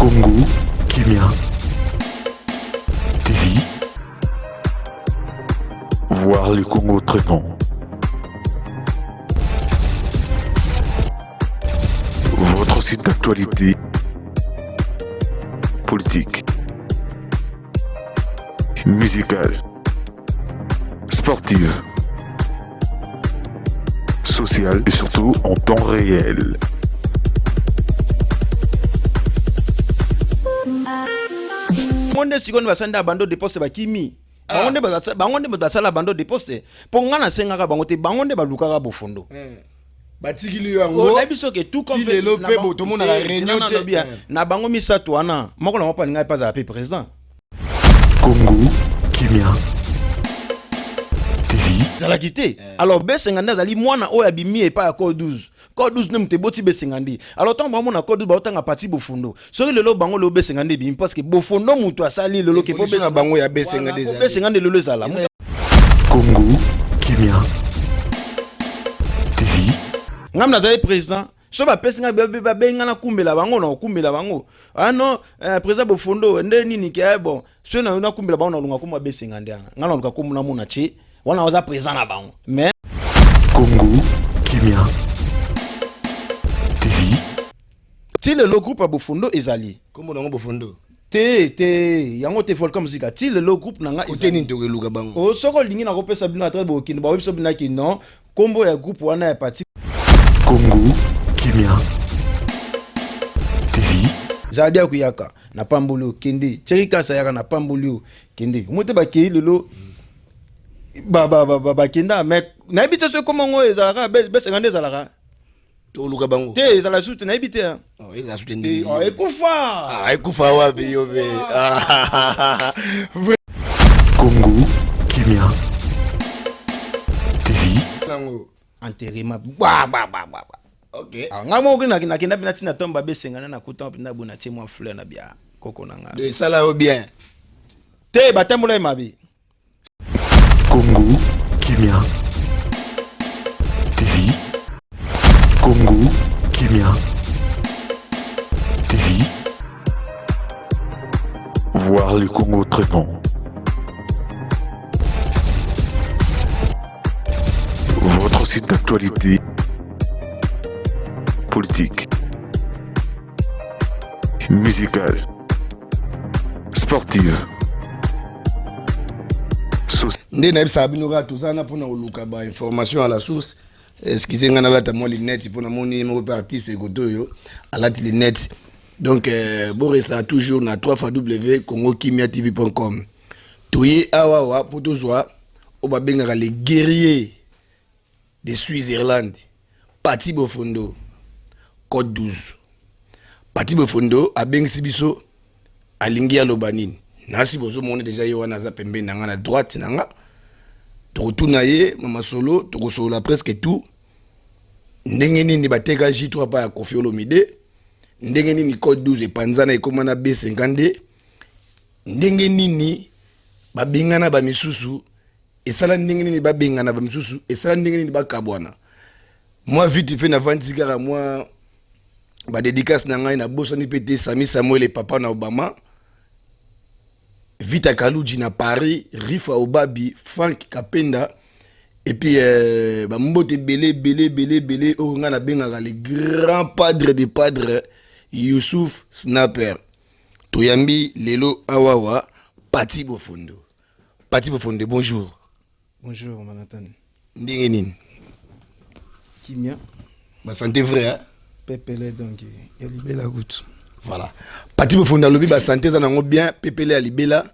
Congo Kimia TV. Voir le Congo autrement. Votre site d'actualité politique, musicale, sportive, sociale et surtout en temps réel. Bango nde sikoyo nde basali nde abando de poste bakimi. Bango nde baza bango nde bato basala bando de poste mpo nga nasengaka bango te, bango nde balukaka bofondo. Batikili yo yango. Nayebi soki tout comme lelo mpe bo tomonaka réunion te na bango misato wana, moko na moko alingai mpe azala mpe président. Congo Kimia TV. Ezalaki te. Alors Besenga nde azali mwana oyo abimi epai ya code 12. Code 12 nde moto eboti Besenga nde. Alors ntango bamona code 12, baotanga parti Bofondo. Soki lelo bango lelo Besenga nde ebimi parce que Bofondo moto asali lelo ke po bango ya Besenga nde ezali. Besenga nde lelo ezala. Congo Kimia TV. Ngam nazali président. So bapesi ngai, babengi ngai nakumbela bango, na kokumbela bango. Ah non, président Bofondo nde nini ke bon, so na nakumbela bango, nalunga kombo Besenga nde wana. Ngai naluka kombo namona tie wana oza président na bango. Mais Congo Kimia TV. Ti lelo groupe ya Bofondo ezali. Kombo nango Bofondo? Te te, yango te, Volcan Muzika. Ti lelo groupe na nga. Kote nini tokeluka bango? O soki olingi nakopesa bino adresse, bokende baoyebi biso binaki non, kombo ya groupe wana ya parti. Congo Kimia TV. Zadi akuyaka na pamboli oyo kende, Thierry Kasa yaka na pamboli oyo kende. Mo te bakei lelo bakenda, mais nayebi te soki kombo yango ezalaka Besenga nde ezalaka. Toluka bango. Te, ezala susu te, nayebi te. Oh, ezala susu te ndenge? Oh, ekufa. Ah, ekufa wapi yo be? Congo Kimia TV. Nango enterrement ba ba ba ba. OK. Ah, nga moko nakenda mpe natina tomba Besengana, nakuta mpenza boye, natie mwa fleur na bia koko na nga. Esala yo bien. Te, batambola ye mabe. Congo Kimia TV. Congo Kimia TV. Voir le Congo autrement. Votre site d'actualité politique, musicale, sportive. Nde nayebisaka bino kaka, toza na mpona koluka bainformation à la source. Excuse ngai, nalata mwa lunette mpo namoni moko mpe artiste kote oyo alati lunette. Donc borestaka toujours na 3 fois w congo kimia tv.com. Toye awawa mpo tozwa oyo babengaka les guerriers de Switzerland, Pati Bofondo, code 12. Pati Bofondo abengisi biso, alingi aloba nini? Nasi bozomona deja ye wana aza pembeni na nga, na droite na nga. Tokotuna ye mamasolo, tokosolola presque tout: ndenge nini bateka J3 pa ya Koffi Olomide, ndenge nini code 12 epanzana ekóma na B52, ndenge nini babengana bamisusu, esala ndenge nini babengana bamisusu, esala ndenge nini bakabwana. Mwa vite fait navandisi kaka mwa badédicace na ngai. Nabosani mpe te Sami Samuel, papa na Obama, Vita Kaluji na Paris, Rifa Obabi, Frank Kapenda, et puis bambote ebele ebele ebele ebele oyo ngai nabengaka le grand padre de padre, Youssouf Snapper. Toyambi lelo awawa Pati Bofondo. Pati Bofondo, bonjour. Bonjour, Manhattan. Ndenge nini? Kimia. Basanté vrai, hein? Pepele, donc ya libela kutu. Voilà, Pati Bofondo alobi basanté eza nango bien, pepele ya libela.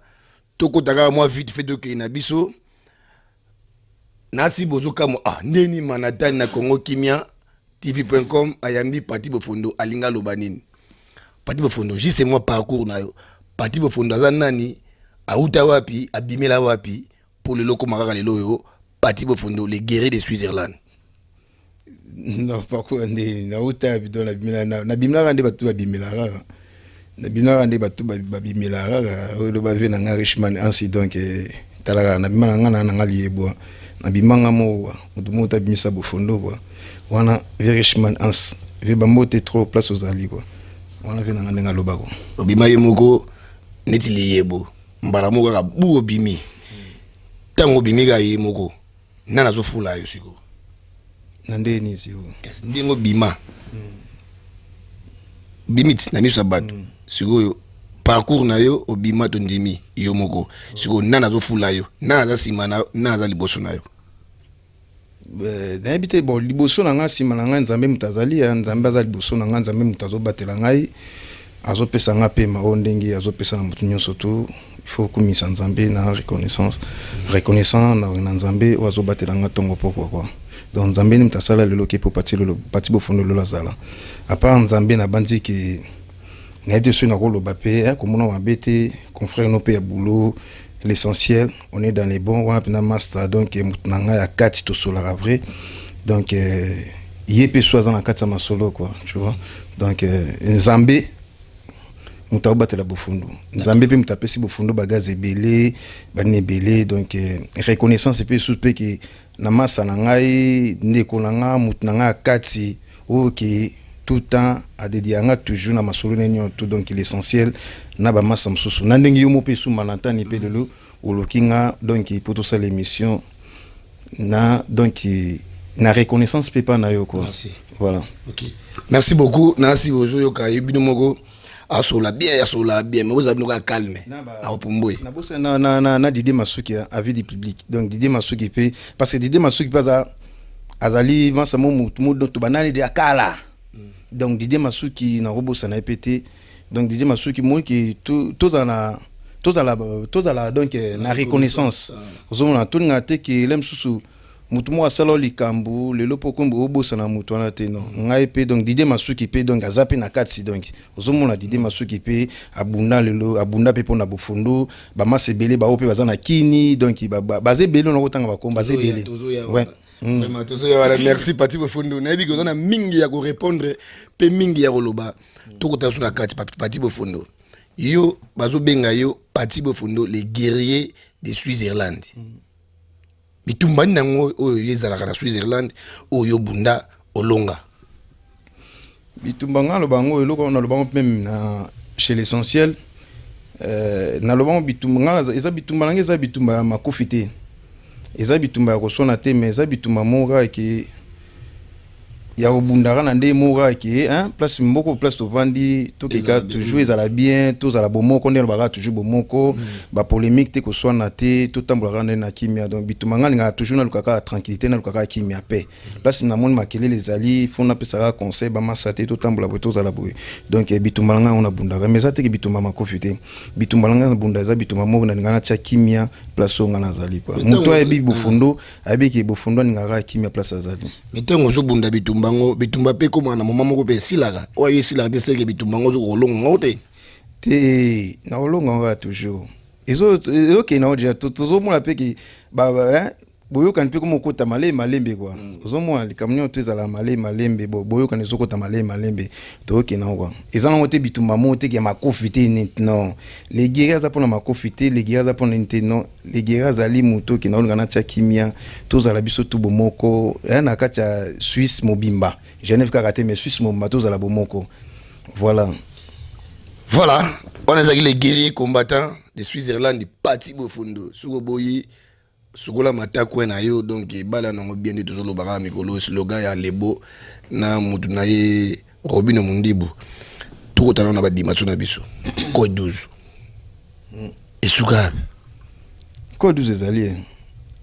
Tokota kaka mwa vite fait, tokei na biso. Nasi bozokamwa, ah, ndeni Manhattan na Congo Kimia tv.com ayambi Pati Bofondo, alingi aloba nini? Pati Bofondo, juste mwa parcours na yo. Pati Bofondo aza nani? Auta wapi? Abimela wapi mpo lelo okóma kaka lelo oyo Pati Bofondo, le guerrier de Switzerland? Na parcours nde nauta bidon, nabimelaka nde bato babimela kaka, nabimelaka nde bato babimela kaka. Oyo eloba ve na nga Richman Ansi. Donc tala kaka, nabima na nga na nga liyebwa, nabimanga moko kwa moto moko tabimisa Bofondo kwa wana. Ve Richman Ans, ve bambote trop place ozali kwa. Wana mpe na nga ndenge alobako. Obima ye moko neti liyebo, mbala moko kaka bu obimi. Ntango obimi kaka ye moko, nani azofula yo sikoyo? Na ndenge nini sikoyo? Kasi ndenge obima, obimi ti na miso ya bato. Sikoyo parcours na yo, obima, tondimi yo moko. Sikoyo nani azofula yo? Nani aza nsima na yo? Nani aza liboso na yo? Nayebi te. Bon, liboso na ngai, nsima na ngai, Nzambe moto azali ya Nzambe aza liboso na ngai. Nzambe moto azobatela ngai, azopesa ngai pema oyo ndenge azopesa na moto nyonso. Tu il faut kumisa Nzambe na reconnaissance, reconnaissant na Nzambe oyo azobatela ngai ntongo pokwa quoi. Donc Nzambe nde moto asala lelo ke po pati lelo, Pati Bofundo lelo azala. À part Nzambe, nabandi ke nayebi te soki nakoloba mpe komona mabe te. Confrère no mpe ya boulot, l'essentiel, on est dans les bons wana mpena master. Donc moto na ngai ya kati, tosolaka vrai. Donc ye mpe so aza na kati ya masolo quoi, tu vois. Donc Nzambe moto akobatela Bofundu, Nzambe mpe moto apesi Bofundu bagaz ebele, banini ebele. Donc reconnaissance mpe su mpe ke na masa na ngai, ndeko na nga, moto na ngai ya kati oyo ke tout temps adédier nga toujours na masolo na nyonso tout. Donc l'essentiel, na bamasa mosusu, na ndenge yo mo mpe esumba na ntani mpe lelo oloki nga donc po tosala émission na, donc na reconnaissance mpe pa na yo quoi. Merci. Voilà. Ok, merci beaucoup. Nasi bozoyoka ye bino moko, asola bien, asola bien, mais bozala bino kaka calme, akopumbwe. Nabosa na Didier Masuki, avis du public. Donc Didier Masuki mpe, parce que Didier Masuki mpe aza, azali masa mo mutu mo to banani de akala. Donc Didier Masuki, nakobosana ye mpe te. Donc Didier Masuki moki, tozala na tozala donc na reconnaissance. Ozomona, tolinga te ke ele mosusu motu moko asala likambo lelo mpo kombo obosana motu wana te. Non, ngai mpe, donc Didier Masuki mpe, donc aza mpe na kati. Donc ozomona, Didier Masuki mpe abunda lelo, abunda mpe mpona Bofundu. Bamasa ebele bao mpe baza na kini, donc baza ebele, ona kotanga bakombo, baza ebele. Ouais. Vraiment, tozoya wana. Merci Pati Bofundu. Nayebi ke oza na mingi ya korépondre mpe mingi ya koloba. Tokota so na kati. Pati Bofundo, yo bazobenga yo Pati Bofundo, le guerrier de Switzerland. Bitumba nini yango oyo yo ezalaka na Switzerland, oyo bunda olonga? Bitumba, nga naloba yango, eloko naloba yango même na chez l'essentiel, naloba yango, bitumba nga eza bitumba na nga, eza bitumba ya makofi te, eza bitumba ya koswana te, mais eza bitumba moko kaka ke ya kobundaka na nde moko kaka ke place moko, place tovandi, tokeka toujours ezala bien, tozala bomoko. Nde alobaka toujours bomoko, bapolémique te, koswana te, totambolaka nde na kimia. Donc bitumba nga alingaka toujours naluka kaka tranquillité, naluka kaka kimia. Pe place namoni makelele ezali, fo napesaka conseil bamasa te, totambola boye, tozala boye. Donc bitumba na ngai yango nabundaka, mais eza teke bitumba makofi te. Bitumba na ngai nabunda eza bitumba moko nalingaka natia kimia place oyo ngai nazali quoi. Moto ayebi Bofundo, ayebi ke Bofundo alingaka kimia place azali. Mais ntango ozobunda bitumba yango, bitumba mpe ekómaka na moma moko mpe esilaka. Oyo esilaka te, seke bitumba yango ozokolonga yango te. Te, nakolonga yango kaka toujours. Ezokende nango déjà, tozomona mpe ke boyokani mpe koma okota malembe malembe kua. Ozomona, likambo nyonso to ezala malembe malembe. Boyokani ezokota malembe malembe, toyokende nango kua. Eza nango te bitumba moko te ke makofi te nini. Non, le guerrier aza mpona makofi te, le guerrier aza mpona nini te. Non, le guerrier azali moto okende olinga natia kimia, tozala biso tu bomoko na kati ya Suisse mobimba, Genève kaka te, mais Suisse mobimba, tozala bomoko, voilà. Voilà, wana ezalaki le guerrier combattant de Switzerland, Pati Bofundo. Soki oboyi, sukola matakwe na yo. Donc ebala nango bien nde tozoloba kaka mikolo, slogan ya lebo na mutu na ye Robino Mundibu. Tokotana na badimension na biso. Code 12 esuka? Code 12 ezali,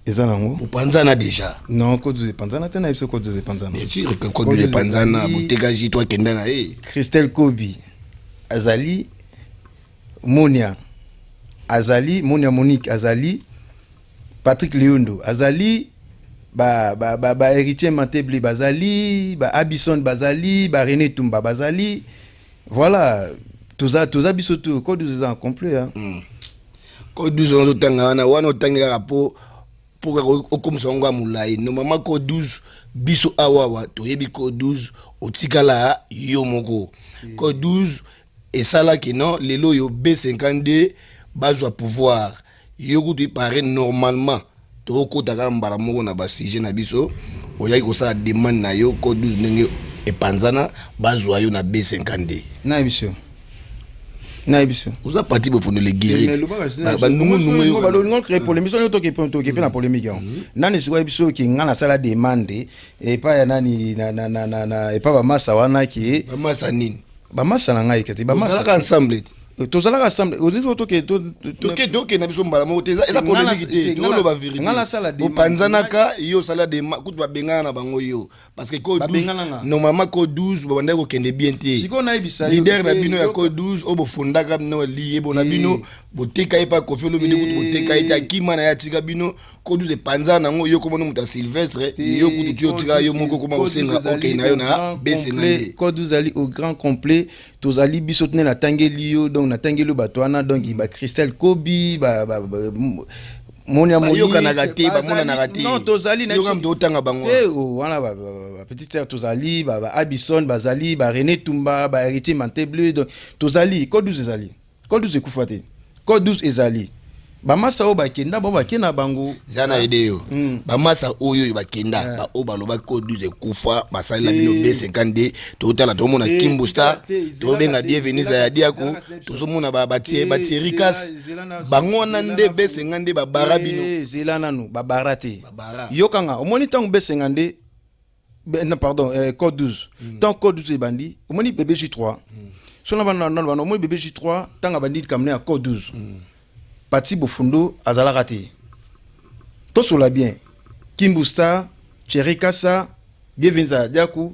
eza nango. Opanzana déjà? Non, code 12 epanzana te. Na biso code 12 epanzana? Bien sûr que code 12 epanzana. Boteka ji to akenda na ye. Christelle Kobi azali, Monia azali, Monia Monique azali, Patrick Leondo azali, ba héritier Mateble bazali, ba Abison bazali, ba René Tumba bazali. Voilà, toza biso tu, code 12 eza en complet, hein. Code 12 wana ozotanga wana, wana otangi kaka po kaka okomisa yango ya molai. Normalement code 12, biso awawa toyebi code 12 otikala yo moko. Code 12 esalaki non, lelo oyo B52 bazwa pouvoir, yo kutu ipare. Normalement tokokota kaka mbala moko na basujet na biso. Oyaki kosala demande na yo code 12 ndenge Epanzana, bazwa yo na B52. Nayebi so, nayebi so. Oza Pati Bofondo le guérit, banungunungu. Balingo créer polémique. Soki toke mpe na polémique yango, nani sikoyo yebi soki nga nasala demande epai ya nani na epai bamasa wana ke? Bamasa nini? Bamasa na ngai kete. Bamasa ensemble. Tozalaka ensemble, ozali toke. Toke, tokenda biso mbala moko te, eza polémique te, toloba vérité. Nga nasala. Opanzanaka, yo osala demande, kutu babengana na bango yo, parce que ko 12, normalement ko 12 babandaki kokende bien te. Sikoyo nayebisa. Leader na bino ya ko 12 oyo bofundaka bino, liyebo na bino, boteka ye pa Kofi Olomide, kutu boteka ye te, akima na ye, atika bino. Ko 12 epanzana nango, yo komona moto ya Sylvestre, yo kutu ti otika yo moko, koma kosenga okei na yo na B52. Code ozali au grand complet, tozali biso tene. Natangeli yo, donc natangeli yo bato wana, donc bachristelle Kobi, moni. Bayokanaka te, bamonanaka te. Non, tozali. Yoka moto otanga bango. Te, wana bapetite sœur, tozali baabison, bazali barené Tumba, bahéritier Mantebleu. Donc tozali, code 12 ezali, code 12 ekufa te, code 12 ezali. Bamasa oyo bakenda, bango bakenda na bango. Eza na ede yo. Bamasa oyo bakenda, baoyo balobaki code 12 ekufa, basalela bino B52. Totala, tozomona Kimbu Star, tozobenga Bienvenu ya Diako, tozomona batieri kas, bango wana nde B52 babara bino. Zela nanu, babara te. Yokanga, omoni ntango B52, non, pardon, code 12, ntango code 12 ebandi, omoni bébé J3 so na bana bana, omoni bébé J3, ntango abandi likambo ya code 12, Pati Bofundo azalaka te. Tosola bien, Kimbu Star, Thierry Kasa, Bienvenu ya Diaku,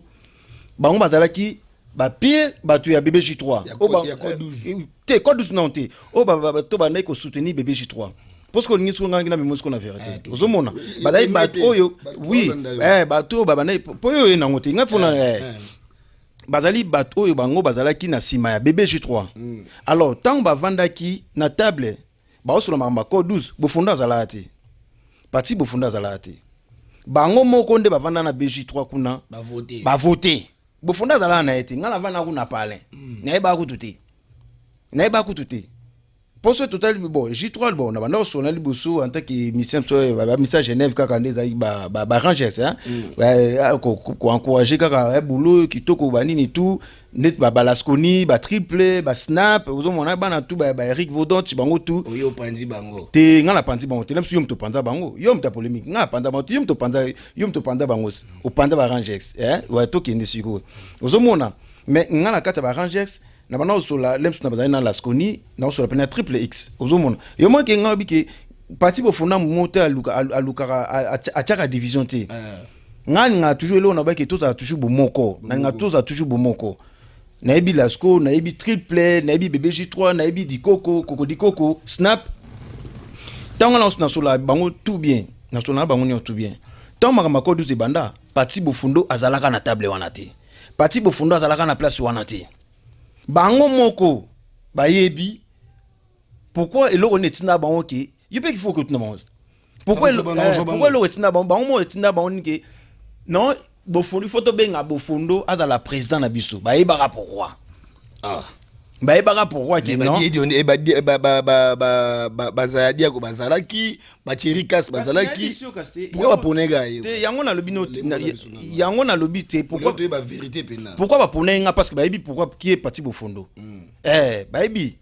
bango bazalaki bapire bato ya bébé J3. Ya code 12. Te, code 12 non te, oyo to bandaki kosoutenir bébé J3, parce que olingi soki ngangi na memo siko na vérité, ozomona bazali bato oyo, oui, bato oyo babandaki mpo oyo oye nango te, ngai mpona bazali bato oyo bango bazalaki na nsima ya bébé J3. Alors ntango bavandaki na table, baosola makambo ya code 12, Bofundo azalaka te, Pati Bofundo azalaka te. Bango moko nde bavanda na BJ3 kuna. Bavote, Bofundo azalaka na ye te. Ngai navanda kuna palin, nayebaka kutu te, nayebaka kutu te. Mpo so totali bon J3, bon na banda kosola liboso en tant que mission so bamisa Genève kaka nde ezalaki barangers, koencourage kaka boulot kitoko, banini tout neti balasconi, batriple, basnap, ozomona bana tu baeric Vodon, bango tu. Oyo opanzi bango. Te, ngai napanzi bango te. Na biso, yo moto opanza bango, yo moto ya polémique. Ngai napanza bango te, yo moto opanza, yo moto opanza bango, opanza barangex. Tokende sikoyo, ozomona, mais ngai na kati ya barangex na banda kosola lemso na bazali na Lasconi, nakosola mpe na Triple X. Ozomona yo moke, ngai obi ke Parti Bofunda mo te alukaka atiaka division te. Ngai nalingaka toujours eloko na baki, tozala toujours bomoko, nalingaka tozala toujours bomoko. Nayebi Lasco, nayebi Triple, nayebi bébé J3, nayebi Dikoko, Koko Dikoko, Snap. Ntango wana nasola bango tout bien, nasola na bango nyonso tout bien. Ntango makambo ya code ebanda, Parti Bofundo azalaka na table wana te, Parti Bofundo azalaka na place wana te. Bango moko bayebi pourquoi eloko nini etinda bango ke yo mpe kifo okotuna bango pourquoi eloko etinda bango, bango moko etinda bango nini ke non, Bofundo, il faut tobenga Bofundo azala président na biso. Bayebaka pourquoi. Ah. Bayebaka pourquoi ke non. Bazala diako, bazalaki batieri kas, bazalaki, pourquoi baponeka ye? Yango nalobi, yango nalobi te. Pourquoi vérité pena? Pourquoi bapona ye nga? Parce que bayebi pourquoi qui est Pati Bofondo. Bayebi,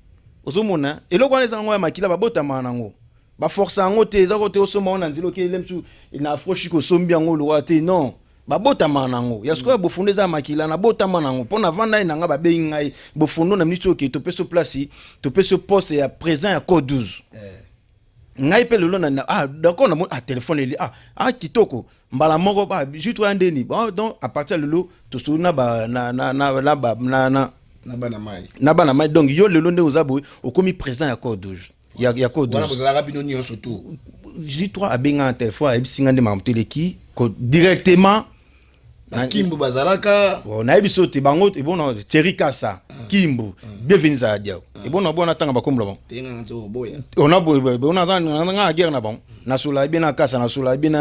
ozomona eloko wana eza yango ya makila, babotamaka nango, baforce yango te. Eza ko te osomba ngo na nzela, okele mosu na afrochik, osombi yango lokola te. Non, babotama nango ya sikoyo. Bofundo eza makila, nabotama nango mpo navanda ye na nga. Babengi ngai Bofundo na miniti oyo, topesi place, topesi poste ya président ya code 12. Ngai mpe lelo na ah d'accord, na ah téléphone eli, ah kitoko, mbala moko ba juste oya ndeni. Bon, donc à partir ya lelo tosoli na ba na na na na ba na na Na bana mai. Na bana mai. Donc yo lelo nde oza boye, okomi président ya code 12, ya code 12. Wana bozalaka bino nyonso tu. J3 abenga na telefone, ayebisi nga nde makambo teleki directement. Bakimbu bazalaka? Bon, nayebi so te bango ebona Thierry Kasa, Kimbu, Bienvenu Zala Diao, ebona bona tanga bakombola bango. Tenga nzo boya. Ona boye, ona aza nga na guerre na bango. Nasolaka bien na Kasa, nasolaka bien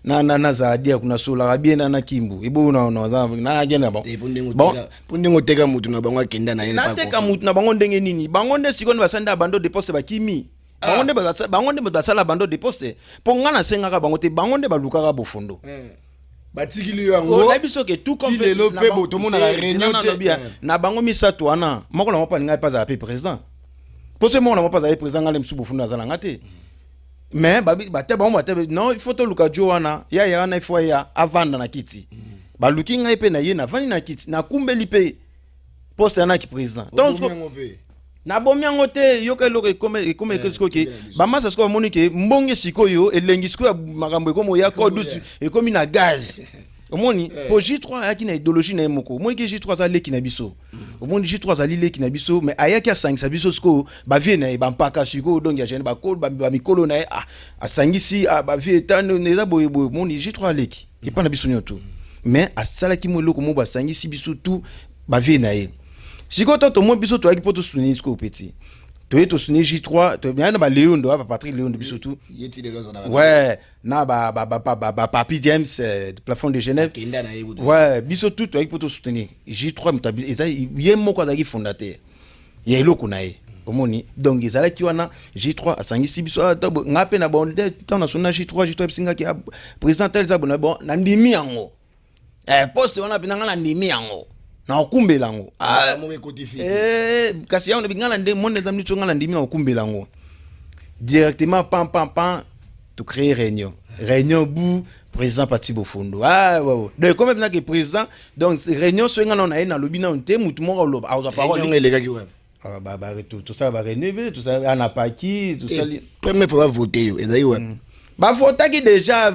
na Zala Diao, nasolaka bien na Kimbu, ebona na guerre na bango. Mpo ndenge oteka mutu na bango, akenda na ye. Nateka mutu na bango ndenge nini? Bango nde sikoyo nde basali nde abandon de poste, bakimi. Bango nde basala abandon de poste, mpo nga nasengaka bango te, bango nde balukaka Bofundo. Batikili yo yango. Nayebi soki tout Ti lelo mpe bo tomonaka réunion te. Na bango misato wana, moko na moko alingai mpe azala mpe président, mpo soki moko na moko mpe azali président, ngai nde mosusu Bofundo aza na nga te. Mais bate bango bate non, il faut toluka jo wana ya ya wana, il faut ya avanda na kiti. Baluki ngai mpe na ye, navandi na kiti, nakumbeli mpe poste ya naki président. Obomi yango mpe. Nabomi yango te. Yoka eloko ekoma sikoyo ke tobela biso. Bamasa sikoyo bamoni ke mbonge sikoyo elengi, sikoyo ya makambo ekomi oya Ekomi code oya. ekomi na gaz. Omoni, po J3 ayaki na idéologie na ye moko. Omoni ke J3 aza leki na biso. Omoni, J3 azali leki na biso, mais ayaki asangisa biso sikoyo bavieux na ye, bampaka sikoyo, donc ya gene bamikolo na ye. Ah, asangisi, ah, bavieux etano eza boye boye. Omoni, J3 aleki epa na biso nyonso, mais asalaki mo eloko moko, basangisi biso tout bavieux na ye. Sikoyo to tomoni biso toyaki mpo tosoutenir sikoyo petit, toye tosoutenir J3, toyai na baleondo, ba Patrick Leondo, biso tout. Ye ti lelo azalaka. Ouais, na ba Papi James, Plafond de Genève. Akenda na ye kutu. Ouais, biso tout toyaki mpo tosoutenir J3. Moto eza ye moko azalaki fondateur ya eloko na ye. Omoni, donc ezalaki wana J3 asangisi biso. Ah, nga mpe na bon ntango nasoni na J3, J3 ebisingaki, ah, président tel eza bona. Bon, nandimi yango, poste wana mpe na nga nandimi yango, na okumbela yango. Ah, moko ekoti fi. Kasi yango nga na nde monde eza miso, nga na ndimi na okumbela yango directement. Pam pam pam, to créer réunion, réunion bu président Pati Bofondo. Ah ouais. Donc comme maintenant que président, donc réunion so nga na ye nalobi nano te, mutu moko aloba, azwa parole. Réunion elekaki wapi? Ah, tosala baréunion ebele, tosala ana paki, tosali. Première fois bavote yo ezali wapi? Bavotaki déjà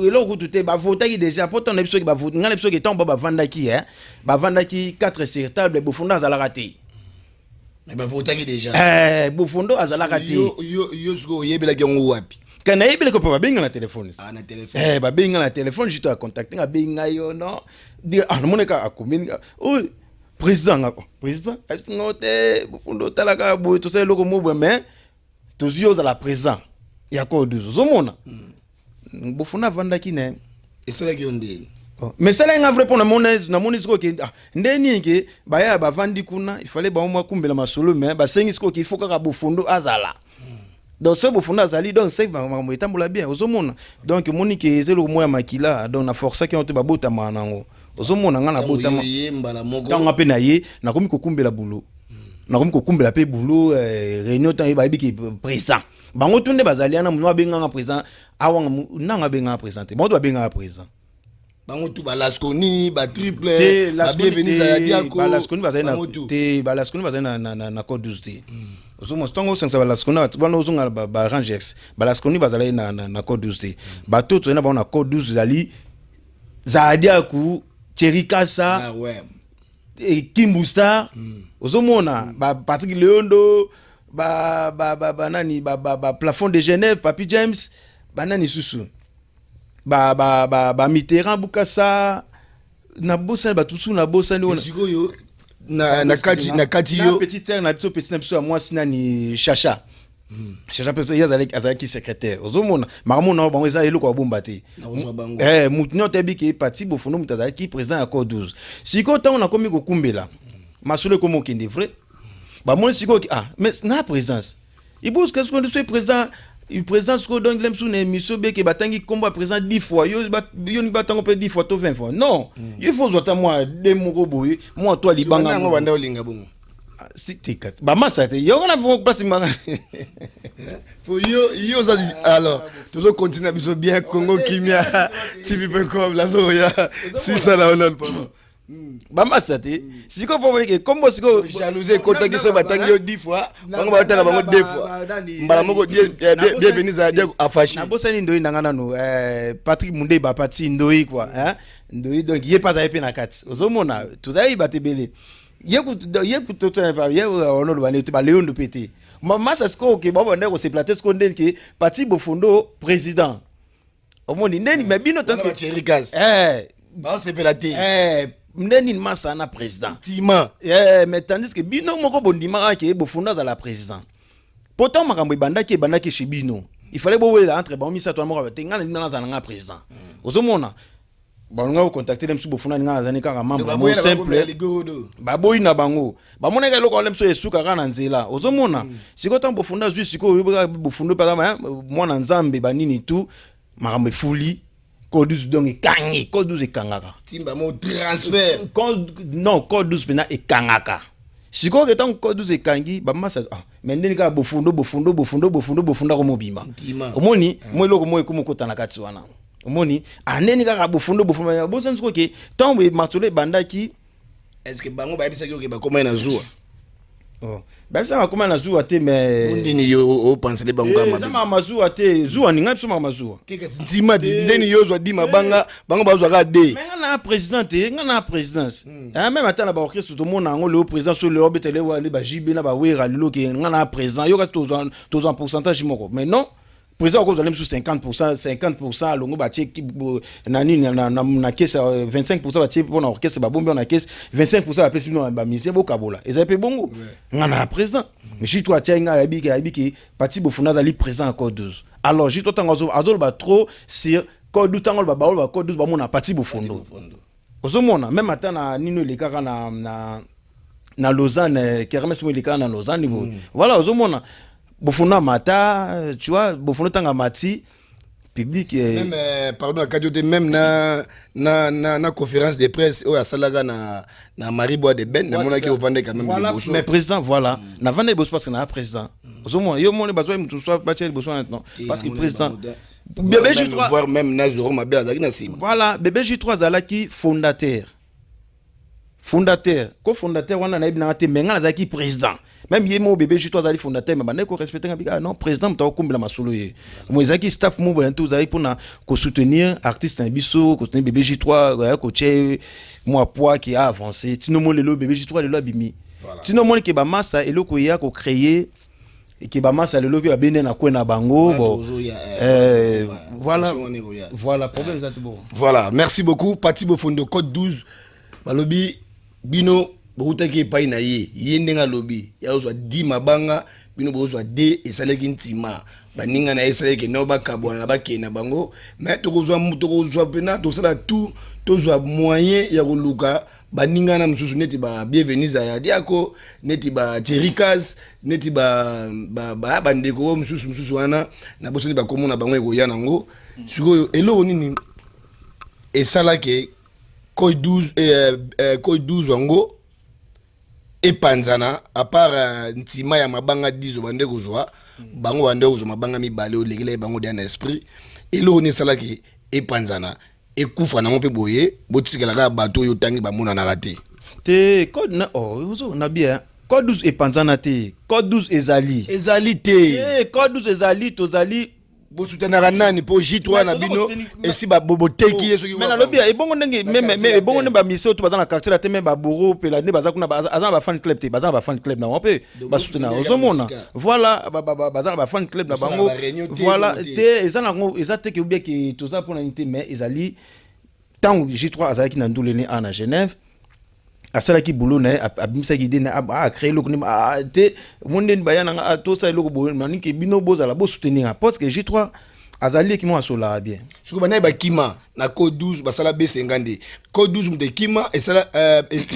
eloko kutu te, bavotaki déjà mpo ntango na biso soki ngai na biso soki ntango ba bavandaki, bavandaki 4 sur table, Bofondo azalaka te. Mais bavotaki déjà. Bofondo azalaka te. Yo sikoyo oyebelaki yango wapi? Ka nayebelaki mpo babenga na telefone. Ah, na telefone. Babenga na telefone juste acontacte nga, abengi ngai yo non. Ah, namoni kaka akomi oyo président nga, oh, président ayebisi nga te Bofondo otalaka boye, tosala eloko mo boye, mais tozwi yo ozala présent ya code 12. Ozomona, Bofondo avandaki na ye. Esalaki yo ndeni? Oh, mais esala nga vrai mpo namoni sikoyo ke, ah, nde nini ke baya bavandi kuna, il fallait bango mwa kumbela masolo, mais basengi sikoyo ke il faut kaka Bofondo azala. Donc soki Bofondo azali, donc se makambo etambola bien. Ozomona, donc omoni ke eza eloko moko ya makila, donc na forçaki yango te, babotamaka nango. Ozomona, nga nabotama. Ye mbala moko. Ntango mpe na ye nakomi kokumbela bulo, nakomi kokumbela mpe bulo, réunion ntango ye bayebi ke président, bango tu nde bazali wana. Mono abenganga président awanga nanga abenganga président te, bango to babengaka président. Bango tu, balasconi, batriple, babienvenisa ya diako. Balasconi bazali na bango tu. Te, balasconi bazali na code 12 te. Ozomona, ntango osangisa balasconi wana, ozonga barangex, balasconi bazali na code 12 te. Bato tozali na bango na code 12 ezali Zadiaku, Cherikasa, ah, ouais. Kimbu Star. Ozomona, ba Patrick Leondo, ba nani, ba Plafond de Genève, Papi James, banani susu, ba Mitterrand Bukasa, nabosani bato mosusu, nabosani wana. Sikoyo na kati na yo petite sœur na biso, petit na biso ya mwasi, nani, Chacha. Chacha mpe ye azalaki secrétaire. Ozomona, makambo na bango eza eloko ya bomba te. Nakozwa bango. Mutu nyonso toyebi ke Pati Bofondo moto azalaki président ya code 12. Sikoyo ntango nakomi kokumbela masolo, ekomi okende vrai, bamoni sikoyo ah, mais na présidence ibuske sikoyo nde soki président sikoyo, donc le mosusu na émission beke batangi nkombo ya président 10 fois, yo yo ningi batango mpe 10 fois to 20 fois, non, il faut ozwa ata mwa de moko boye, mwa to libanga. Yango banda olinga bongo. Ah, si te bamasa te, yango na place maka. Po yo oza. Alors tozocontinue biso bien, Congo Kimia TV.com, nazoya sisala wana, pardon. Bamasa te. Sikoyo mpo boleke kombo sikoyo. Jalousie ekotaki so batangi yo 10 fois, bango batanga bango 2 fois, mbala moko bienvenu zala afashi. Nabosani Ndoi nanga nanu, Patrick Mundeba, Pati Ndoi quoi, hein? Ndoi, donc ye mpe azali mpe na kati. Ozomona, tozali bato ebele. Ye ye onoloba nde te, baleondo mpe te. Masa sikoyo ke bao banda koseplate sikoyo ndeni ke Pati Bofondo président. Omoni ndeni, mais bino tandis que Cherikas baosepela te. Nde nini masa na président? Tima. Mais tandis que bino moko bondimaka ke Bofondo azala président. Pourtant makambo ebandaki chez bino, il fallait bowelela entre bango misato wana, moko te ngai na ndima nazala nga président. Ozomona, balonga kocontacte na biso, Bofunda ninga azali kaka membre mo simple. Baboyi na bango, bamonaka eloko wana biso esuka kaka na nzela. Ozomona, sikoyo ntango Bofunda azwi sikoyo, oyebi kaka Bofundo mpe aza mwana Nzambe, banini tu makambo efuli. Code 12 donc ekangi, code 12 ekangaka. Timba mo transfert. Code, non, code 12 mpena ekangaka. Sikoyo ke ntango code 12 ekangi bamasa, ah, mais ndeni kaka bofundo bofundo bofundo bofundo bofundo ako mobimba. Ntima. Omoni mo eloko moko ekómi okota na kati wana, omoni andeni kaka bofundo bofundo bosani. Sikoyo ke ntango masolo ebandaki, Est ce que bango bayebisaki oke bakomai na zuwa? Oh. Bayebisaka bakóma na zuwa te, mais ndeni yo opansele bango kaka eza mabe? Makambo zuwa te, zuwa ninga biso makambo zuwa. Ntima te, ndeni yo ozwa 10 mabanga, bango bazwa kaka d. Mais nga na président te, nga na présidence. Ah, même ata na baorchestre tomona yango lelo, président so lelo obetele wale bajibe na bawera lelo ke nga na président, yo kasi tozwa pourcentage moko. Mais non, président akozwa le mosusu 50, 50 alongo batie na nini na caisse, 25 batie mpo na orchestre, babombi na caisse, 25 bapesi bino bamusicien bokabola. Ezali mpe bongo. Nga na président J3 atiai nga, ayebi ke Pati Bofunda azali président ya code 12. Alors J3 ntango azoloba trop sur code 12, ntango aloba, baoloba code 12, bamona Pati Bofundo. Ozomona même ata na nino elekaka na Lausanne, kermesse mo elekaka na Lausanne boye. Voilà, ozomona Bofundo amata, tu vois, Bofundo ntango amati public Même pardon, akati te, même na conférence de presse oyo asalaka na Marie Bois de Ben, namonaki ovande quand même Voilà, liboso. Mais président, voilà, navanda liboso parce que naa président. Ozomona yo moni bazwa mutu so batia liboso wana, non, parce que président bébé J3 Voire même na Zoro Mabe azalaki na nsima. Voilà, bébé J3 azalaki fondateur, cofondateur wana nayebi nanga te, mais nga nazalaki président. Même ye mo bébé J3 azali fondateur, mais bandaki korespecte nga bika. Ah non, président moto akokumbela masolo ye mo ezalaki staff mo boye nte ozalaki mpona kosoutenir artiste na biso, kosoutenir bébé J3, aya kotie mwa poids ki a avancé. Tino mo lelo bébé J3 lelo abimi, tino omoni ke bamasa eloko eya kocréer ke bamasa lelo mpe babende na kwe na bango. Bon, voilà, voilà, problème eza te bon. Voilà, merci beaucoup Pati Bofondo. Code 12 balobi bino bokutaki epai na ye, ye ndenge alobi ya ozwa 10 mabanga, bino bozwa d. Esalaki ntima baninga na ye, esalaki no bakabwana na bakende na bango. Mais tokozwa mpena tosala tout, tozwa moyen ya koluka baninga na mosusu neti ba Bienvenisa ya Diako, neti ba Jerikas, neti bandeko oyo mosusu wana na bosani bakomona na bango ekoya nango. Sikoyo eloko nini esalaki code 12, code 12 yango epanzana, à part ntima ya mabanga 10 bande kozwa, bango bande kozwa mabanga mibale, olekela ye bango deya na esprit? Eloko nini esalaki epanzana, ekufa nango mpe boye, botikela kaka bato oyo otangi bamonanaka te? Te, code na, oh, ozo na bien, code 12 epanzana te, code 12 ezali. Ezali te? Te, code 12 ezali, tozali. Bosutanaka nani mpo J3 na bino esi boteki ye soki? Mais nalobi ebongo ndenge me ebongo nde bamusicien oyo baza na quartier la te, me baboro mpela nde baza kuna, aza na bafan club te, baza na bafan club na bango mpe basutena. Ozomona, voilà, baza na bafan club na bango. Voilà, te, eza nango, eza te ke obia ke toza mpona nini te, mais ezali ntango J3 azalaki na ndulene a na Genève, asalaki boulot na ye, abimisaki idée na acréer eloko nini te, mo ndeni baya nanga tosala eloko boye, manike bino bozala bosoutenir nga, parce que J3 azali eki mo asolaka bien. Sikoyo banaye bakima na code 12, basala besenga nde code 12 moto ekima esala,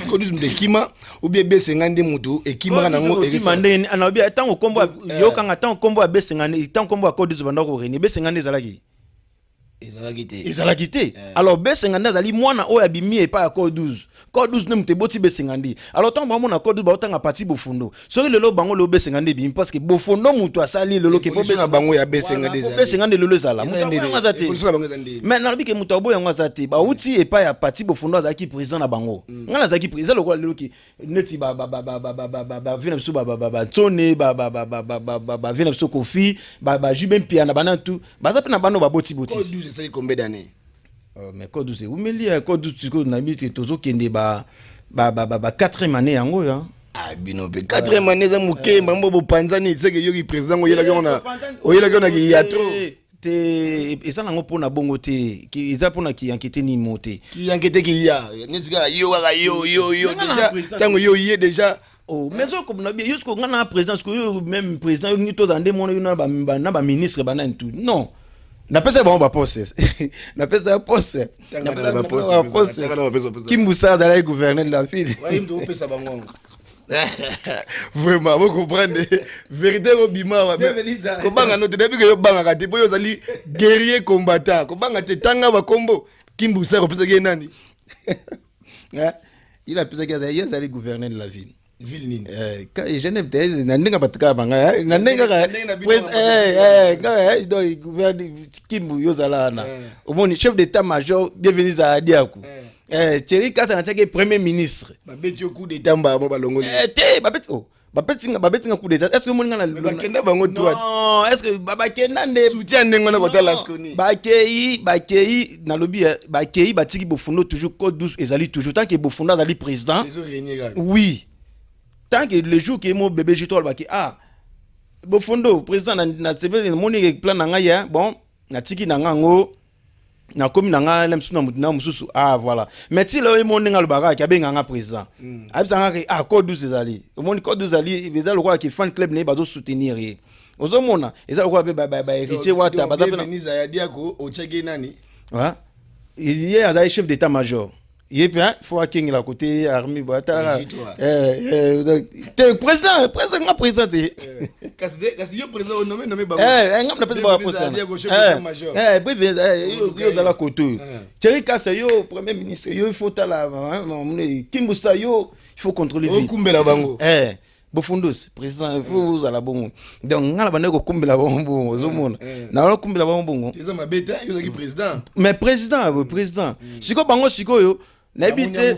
code 12 moto ekima ou bien besenga nde moto ekimaka nango? Ekima ndenge nalobi, ntango kombo yokanga, ntango kombo ya besenga nde, ntango kombo ya code 12 banda koreni, besenga nde ezalaki. Ezalaki te. Ezalaki te. Alors besenga nde azali mwana oyo abimi epai ya code 12. Code 12 nde moto eboti besenga nde. Alors ntango bamona code 12, baotanga Pati Bofondo. Soki lelo bango lelo besenga nde ebimi, parce que Bofondo moto asali lelo ke na bango ya besenga nde. Besenga nde lelo ezala, moto yango aza te. Mais nalobi ke moto aboyo yango aza te. Bauti epai ya Pati Bofondo, azalaki président na bango. Ngai nazalaki eza lokola lelo ke neti bavie na biso bantsone, bavie na biso Kofi, bajube mpia na bana tu, baza mpe na bano baboti boti. Code 12 esali combien d'années? Mais code 12 eumeli. Code 12 sikoyo nayebi te, tozokende ba quatrième année yango oyo. Ah, bino mpe quatrième année eza moke. Bango bopanzani seke yoki président oyelaki yango na oyelaki yango na kiya trop. Te, eza nango mpona bongo te, eza mpona kiyanke te, nini mo te. Kiyanke te, kiya neti kaka yo, kaka yo yo yo déjà ntango yo ye déjà. Oh, mais ozokobona bien yo siko nga na président, siko yo même président yo ngi tozala nde mona yo na baministre banani tu. Non, napesa bango baposte, napesa ya poste. Kimbusa azalaki gouverneur de la ville. Opesa bango. Vraiment, bocomprendre vérité ekobima awa. Kobanga no te, nayebi ke yobangaka te, mpo yo ozali guerrier combattant. Kobanga te, tanga bakombo. Kimbusa kopesaki ye nani? Il apesaki, ye azali gouverneur de la ville. Ville nini? Genève te, na ndenge bato kaka banga, na ndenge kaka donc gouverneur Kimbu, yo ozala wana. Omoni, chef d'état major Bienvenu ezala Diaku. Thierry Kasa natiaki premier ministre. Babeti yo coup d'état, mbamo balongoli. Te, babeti, oh, babetinga coup d'état, est ce que omoni nga na Bakenda bango droite. Non, est ce que bakenda nde? Soutien ndenge wana kotala Lasconi. Bakei, nalobi, bakei, batiki Bofundo toujours. Code 12 ezali toujours tant que Bofundo azali président. Ezorégner kaka. Oui, tant que le jour ke mo bébé J3 alobaki: "Ah, Bofundo président na namoni plan na ngai ya bon, natiki na ngai yango, nakomi na ngai na mosusu na motu na mosusu." Ah voilà, mais ti lelo emo ndenge alobaka kaki, abenga nga président, ayebisanga ke ah, code 12 ezali. Omoni, code 12 ezali, eza lokola ke fan club na ye bazosoutenir ye. Ozomona, eza lokola mpe bahéritier Wata baza mpe. Ya Diako otiaki nani? Ye azali chef d'état major, ye mpe faut akengela côté armée bo atalaka te. Président, nga président te. Kasi yo président onommé, nommé bango. Nga napesi bango poste. Yo ozala kote oyo, Thierry Kasa, yo premier ministre, yo il faut tala Kimbusa, yo il faut contrôler. Okumbela bango. Bofundus président, il faut ozala bongo. Donc nga na bandaki kokumbela bango bongo, ozomona, na kokumbela bango bongo. Eza mabe te, yo ozalaki président. Mais président, président sikoyo, bango sikoyo nayebi te.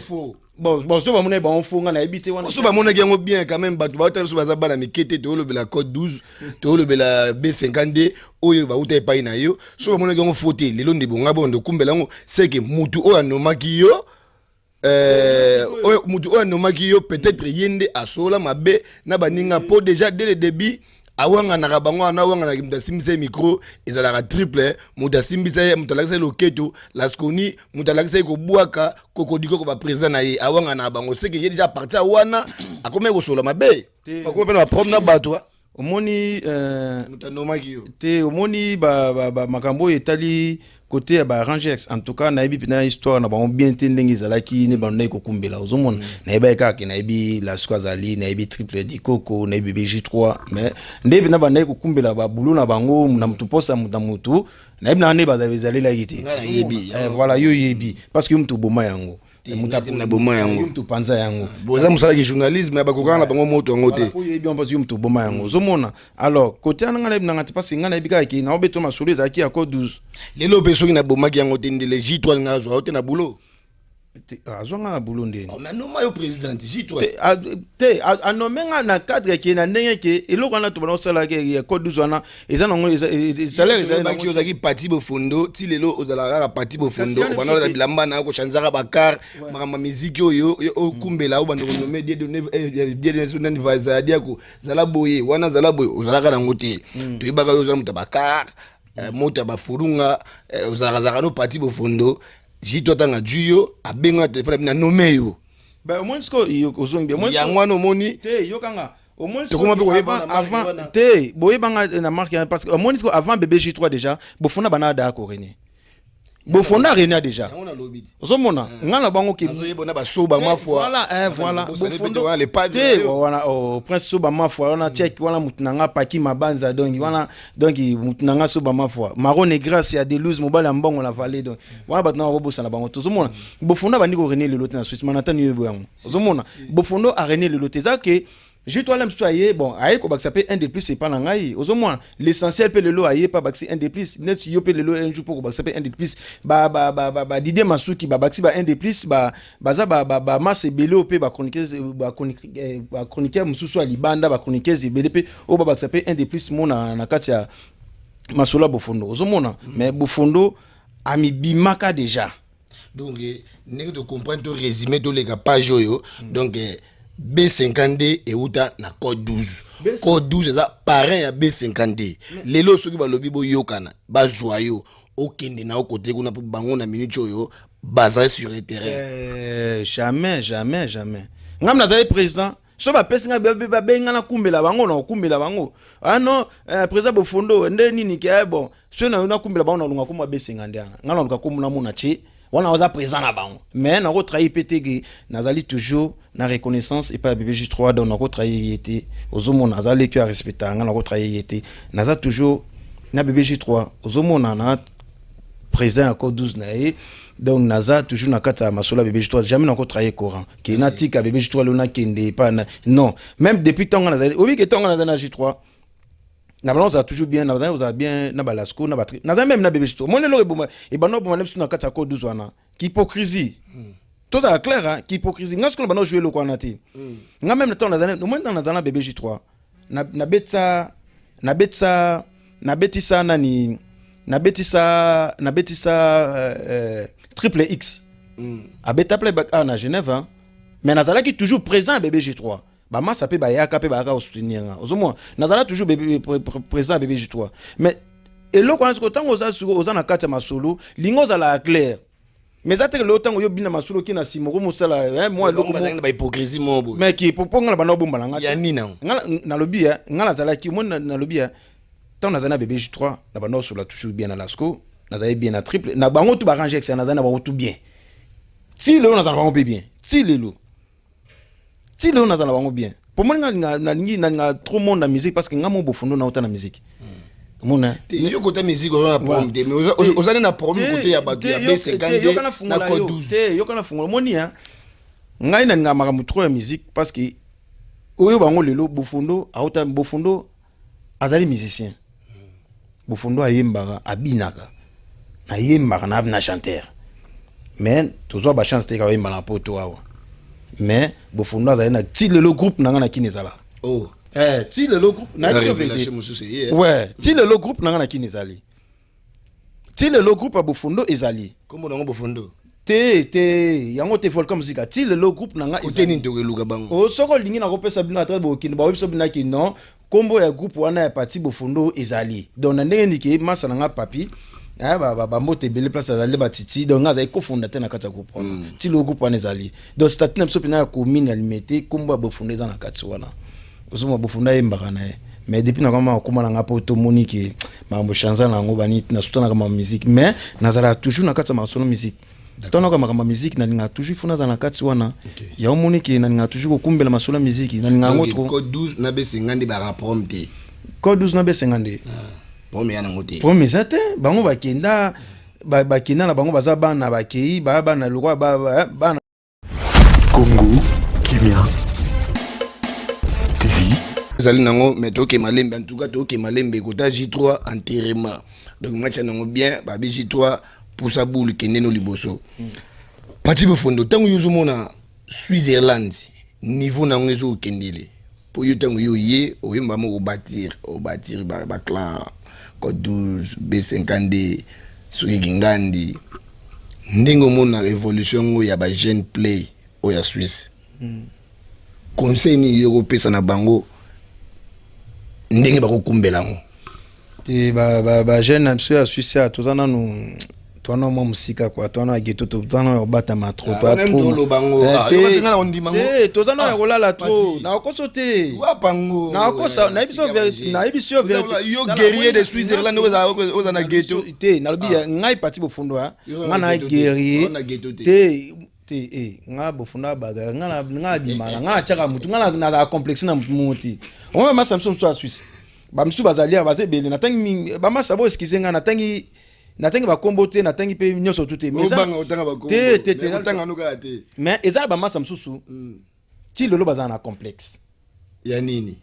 Bon, so bamonaki bango fo, nga nayebi te wana. So bamonaki yango bien quand même. Bato baotala biso baza bana mike te. Toolobela code 12, toolobela B52 oyo bauta epai na yo. So bamonaki yango fo te, lelo nde bonga bondo okumbela yango, seke mutu oyo anomaki yo, oyo mutu oyo anomaki yo, peut-être ye nde asola mabe na baninga, mpo déjà dès le début awanganaka bango wana. Awanganaki moto asimbisa ye micro, ezalaka triple. Moto asimbisa ye, moto alakisa ye loketo Lasconi, moto alakisa ye kobwaka kokodikoko, baprésident na ye awanganaka bango. Seke ye déjà à partir wana akomaki kosola mabe, akomi mpe na baproblème na bato. Omoni, moto anomaki yo. Te, omoni, makambo oyo etali côté ya barangex, en tout cas nayebi mpena histoire na bango bien te, ndenge ezalaki nde bandaki kokumbela. Ozomona, nayebaki kaka ke nayebi Lasco azali, nayebi triple Dikoko, nayebi bébé J3, mais nde mpena bandaki kokumbela babulu na bango na motu mposa motu na motu, nayebi nanga nde ezalelaki te. Voilà, yo oyebi parce que yo motu oboma yango. Naboma yango. Motu panza yango. Boza mosalaki journalisme, bakokanga na bango moto yango te. Oyebi mpasi, yo motu oboma yango. Ozomona, alors côté wana ngai nayebi nanga te, parce ngai nayebi kaka ke naobeto masolo ezalaki ya code 12. Lelo mpe soki nabomaki yango te, ndele J3 nga azwa yo te na boulot. Azwanga na boulot ndeni? Mais anoma yo président J3. Te, anome nga na cadre ke na ndenge ke eloko wana tobana osalaka ya code 12 wana eza nango salaire. Ezalaki, ozalaki pati Bofondo ti lelo, ozalaka kaka pati Bofondo. Obanda olata bilamba na yo, kochanzaka bakar, makambo ya miziki oyo okumbela, oyo banda konome nani, zala Diako, zala boye wana, zala boye, ozalaka nango te. Toyebaka yo ozala moto ya bakar, moto ya bafurunga, ozalaka zalaka no pati Bofondo. J3 ntanga jui yo, abenga na telefone, na nommé yo. Omoni sikoyo ozongi. Yango wana omoni. Te, yokanga. Omoni, tokoma mpe koyeba. Avant te, boyebanga na marque, parce que omoni sikoyo, avant bébé J3 déjà Bofunda bana da korégner, Bofonda régna déjà. Ozomona, nga na bango ke na basoba mafwa. Voilà, voilà, te wana, oh, prince Soba Mafwa wana, check wana, mutu na nga paki mabanza. Donc wana, donc mutu na nga Soba Mafwa, Marone Grâce ya Delouse, mobali ya mbongo na vallée. Donc wana bato na bakobosana bango. Tozomona Bofondo abandi korégner lelo te na Suisse manatani oyo yango. Ozomona, Bofondo arégner lelo te, eza ke J3 mosusu aye, bon, aye kobakisa mpe un de plus epa na ngai. Ozomona, l'essentiel mpe lelo aye mpe abakisi un de plus, neti yo mpe lelo un jour mpo kobakisa mpe un de plus. Badidie Masuki babakisi ba un de plus, baza bamasse ebele oyo mpe bachroniqueur mosusu ya libanda, bachroniqueuse ebele mpe oyo babakisa mpe un de plus mo na kati ya masolo ya Bofondo. Ozomona, mais Bofondo amibimaka déjà. Donc ndenge tocomprendre, to résumé, toleka page oyo. Donc B52 euta na code 12. Code 12 eza parrain ya B52. Lelo soki balobi boyokana, bazwa yo, okende na yo kote kuna, mpo bango na minute oyo bazali sur le terrain. Jamais, jamais, jamais. Ngai nazali président, so bapesi ngai, babengi ngai, nakumbela bango, na kokumbela bango. Ah non, président Bofondo nde nini ke bon, so nakumbela bango, nalunga kombo abesenga nde wana. Ngai naluka kombo namona tie wana, oza président na bango, mais nakotrahir mpe te ke nazali toujours. Na reconnaissance epai ya Bebe J3, donc nakotrahir ye te. Ozomona, aza leki oyo arespectaka nga, nakotrahir ye te. Naza toujours na Bebe J3, ozomona, na président ya code 12 na ye. Donc naza toujours na kati ya masolo ya Bebe J3. Jamais nakotrahir courant ke natika Bebe J3 lelo nakende epai na non. Même depuis ntango nazali, oyebi ke ntango nazali na J3, na bango ozala toujours bien, nazali kozala bien na balasco na batri, nazali même na Bebe J3. Omoni eloko eboma, ebanda oboma na biso na kati ya code 12 wana, kihypocrisie. Tozala clair, hein, kihypocrisie. Nga sikoyo na banda ojouer eloko wana te. Nga même ntango nazali, omoni, ntango nazali na Bebe J3, nabetisa nabetisa nabetisa nani, nabetisa Triple X. Abeta playback awa na Genève, hein. Mais nazalaki toujours président ya Bebe J3. Bamasa mpe bayaka, mpe bayaka kosoutenir nga. Ozomona, nazala toujours bébé, président ya Bebe J3. Mais eloko wana sikoyo, ntango oza sikoyo, oza na kati ya masolo, lingi ozala clair. Mais eza te lelo ntango yo bina masolo, oki na nsima okomosala mwa eloko. Bango bazalaki na bahypocrisie moko boye. Mais ki po nga na banda obomba na nga te. Ya nini nango? Nga nalobi ya nga nazalaki, omoni, nalobi ya ntango nazali na Bebe J3, na banda osola toujours bien na Lasco, nazali bien na Triple, na bango tu barange ex, nazali na bango tu bien. Ti lelo nazala na bango mpe bien, ti lelo, ti lelo nazala na bango bien. Po moni nga nalinga trop monde na musique, parce que nga mo Bofundo nauta na musique, omona. Te, yo kota musique oza na problème te, mais oza nde na problème kote ya bato ya B52 na code 12. Te, yoka, na fungola. Omoni ya ngai nalingaka makambo trop ya musique, parce que oyo bango lelo, Bofundo auta, Bofundo azali musicien, Bofundo ayembaka, abinaka, nayembaka na chanteur, mais tozwa bachance te ka oyemba na poto awa. Mais Bofundo azali na, ti lelo groupe na nga na Kini ezalaka. Oh. Eh, ti lelo groupe na révélation mosusu eye. Ouais, ti lelo groupe na nga na Kini ezali, ti lelo groupe ya Bofundo ezali. Kombo nango Bofundo? Te, te, yango te, Volcan Musica. Ti lelo groupe na nga kote ezali. Nini tokeluka bango? O soki olingi, nakopesa bino atre bokende, baoyebi biso bino non, nkombo ya groupe wana ya Pati Bofundo ezali. Donc na ndenge niki masa na nga papi, bambote ebele place azali, batiti. Donc nga azali cofondateur na kati ya groupe wana. Ti lelo groupe wana ezali. Donc statut na biso mpena ya commune ya Limete, nkombo ya Bofundo eza na kati wana. Ozomona, Bofundo ayembaka na ye, mais depuis nakoma akóma na nga mpo tomoni ke makambo change na yango bani, nasutanaka ma musique, mais nazalaka toujours na kati ya masolo musique. Ntango nayoka makambo ya musique, nalingaka toujours fo nazala na kati wana. Ya omoni ke nalingaka toujours kokumbela masolo ya musique, nalingaka yango Donc, trop. Code 12 na B52 baka problème te? Code 12 na besenga nde Problème ya nango te. Problème eza te. Bango bakenda, bakenda na bango, baza bana, bakei baya bana lokwa bana. Congo Kimia TV. Ezali nango, mais toke malembe. En tout cas toke malembe kota J3 enterrement. Donc match nango bien, babi J3 pusa boule, kende no liboso. Pati Bofondo, ntango yo ozomona Switzerland niveau nango ezokendele, mpo yo ntango yo ye oyemba moko, obâtir baclan code 12, B52, soki kingandi, ndenge omona évolution yango ya bajeune play oyo ya Suisse, conseil nini yo kopesa na bango ndenge bakokumbela yango? Te, bajeune na biso ya Suisse awa, toza nanu, towana mwa mosika kua, towana ya geto, toza nanu ya kobatama trop. Ah, wana toloba ngo. Ah, yo kasi nga na kondima ngo. Te, toza nanu ya Ah, kolala trop. Pati. Nakokoso te. Wapango. Nakosa, nayebi so. Yo guerrier de Switzerland, oza na ghetto. Te, nalobi Ah. ngai Pati Bofundo, Yo oza nga na na ghetto te. guerrier. Oza na ghetto te. Te, te, nga Bofundo abaga nga nga abimaka, nga atiaka mutu, nga nazala complexe na mutu moko te. Omoi bamasa biso mosusu ya Suisse, bamisusu bazali awa, baza ebele. Natangi mingi bamasa, bo excuse nga, natangi bakombo te, natangi mpe nyonso tu te, mais Obanga otanga bakombo. Te, te, te. Mais otanga no kaka te. Mais eza na bamasa mosusu, ti lelo bazala na complexe. Ya nini?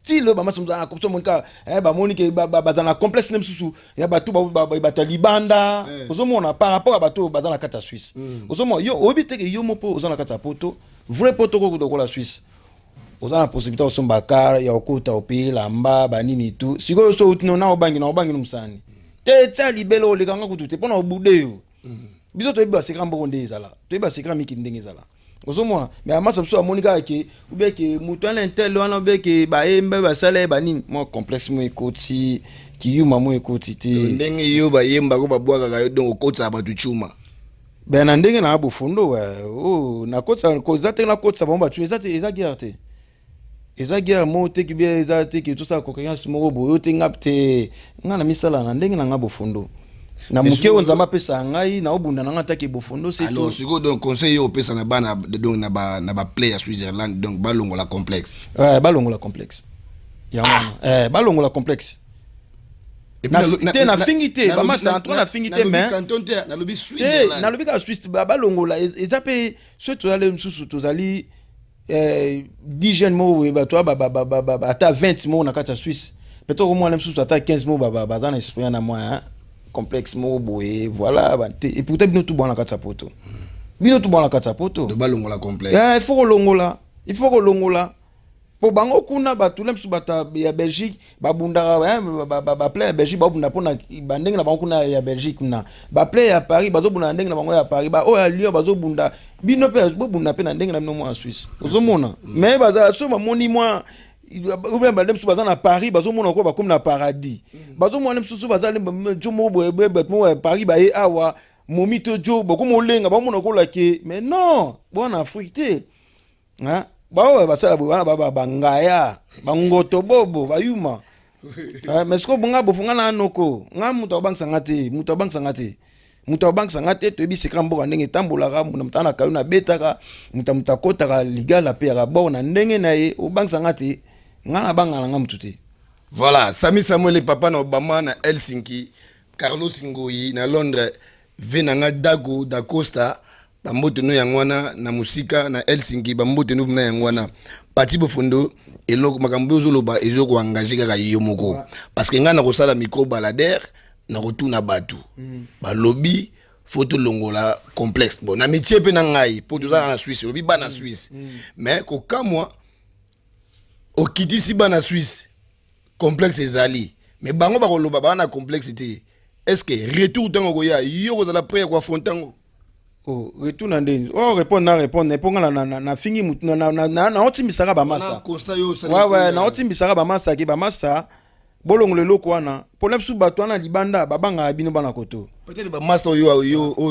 Ti lelo bamasa mosusu bazala na complexe. Omoni kaka, bamoni ke bazala na complexe ne mosusu ya bato bato ya libanda. Ozomona, par rapport ya bato oyo baza na kati ya Suisse. Ozomona, yo oyebi te ke yo moko oza na kati ya poto, vrai poto koko lokola Suisse, oza na possibilité ya kosomba car, ya kokota opeye lamba banini tu. Sikoyo so outi na obangi na obangi no mosani te, tia libele, olekanga kutu te mpo na obude yo. Biso toyebi basecret mboko nde ezala, toyebi basecret mikili ndenge ezala. Ozomona, mais amasa biso amoni kaka ke ubie ke moto wana intel wana, ubie ke bayemba, basala ye banini, mwa complexe mo ekoti, kiyuma mo ekoti te. Ndenge yo bayembako, babwakaka yo, donc okotisaka bato cuma. Ben, na ndenge na Bofundo, oh, nakotisa eza te, nakotisa bango bato eza te, eza guerre te, eza guerre moko te, kibia eza te ke tosala concurrence moko boye. Oyo te, nga te, nga na misala na ndenge na nga Bofundo. Na moke oyo Nzambe apesaka ngai, naobunda na ngai atake Bofondo se. Alors sikoyo, donc conseil yo opesa na bana, donc na baplay ya Switzerland, donc balongola complexe? Ouais, balongola complexe yango wana. Eh, balongola complexe. Te, nafingi te bamasa en tout cas, nafingi te, mais canton te, nalobi te. Switzerland. Nalobi kaka Suisse, balongola. Eza mpe soki tozali mosusu, tozali 10 jeunes moko boye, bato ata 20 moko na kati ya Suisse, peut-être okomona mosusu ata 15 moko baza na esprit na mwa complexe moko boye, voilà. Te, et pourtant bino tu bwana na kati ya poto, bino tu bwana na kati ya poto. Donc balongola complexe. Eh, il faut kolongola, il faut kolongola, mpo bango kuna bato le mosusu, bato ya Belgique babundaka, baplay ya Belgique babunda mpona bandenge na bango kuna ya Belgique, kuna baplay ya Paris bazobunda na ndenge na bango ya Paris, oyo ya Lyon bazobunda. Bino mpe bobunda mpe na ndenge na bino mwa ya Suisse, ozomona. Mais baza so bamoni mwa ou bien bande mosusu baza na Paris, bazomona ko bakomi na paradis, bazomona mosusu baza jo moko boye boye, bato moko ya Paris baye awa momi to jo bakomi olenga, bamona kolake. Mais non, bwana Afrique te. Hein? Baoyo basala boye wana bangaya, bangoto bobo, bayuma. Eh, mais sikoyo bonga bofo nga na noko nga, moto abangisa nga te, moto abangisa nga te, moto abangisa nga te. Toyebi secret mboka ndenge etambolaka. Moto moto ana kayo nabetaka, moto moto akotaka ligala mpe yaka bor na ndenge na ye. Obangisa nga te, nga nabanga na nga motu te. Voilà, Sami Samuel, papa na Obama na Helsinki, Carlos Ngoyi na Londres, ve na nga Dago Dacosta, bambote no yango wana na mosika na Helsinki, bambote no na yango wana. Pati Bofondo, eloko makambo oyo ozoloba ezokoengage kaka yo moko, parce que ngai nakosala micro baladeur, nakotuna bato, balobi faut tolongola complexe. Bon, na métier mpe na ngai, mpo toza na Suisse, olobi bana Suisse, mais kokamwa okitisi bana Suisse, complexe ezali, mais bango bakoloba baa na complexe te. Est ce que retour ntango koya, yo kozala prêt ya koaffronter yango? Oh, retour na ndeni oyo, répondre na répondre mpo nga nafingi mutu, naotimbisaka bamasa. Constat yo osali. Ouais, naotimbisaka bamasa ke bamasa bolongola eloko wana, mpona biso bato wana libanda babangaka bino bana koto. Peut-être bamaster oyo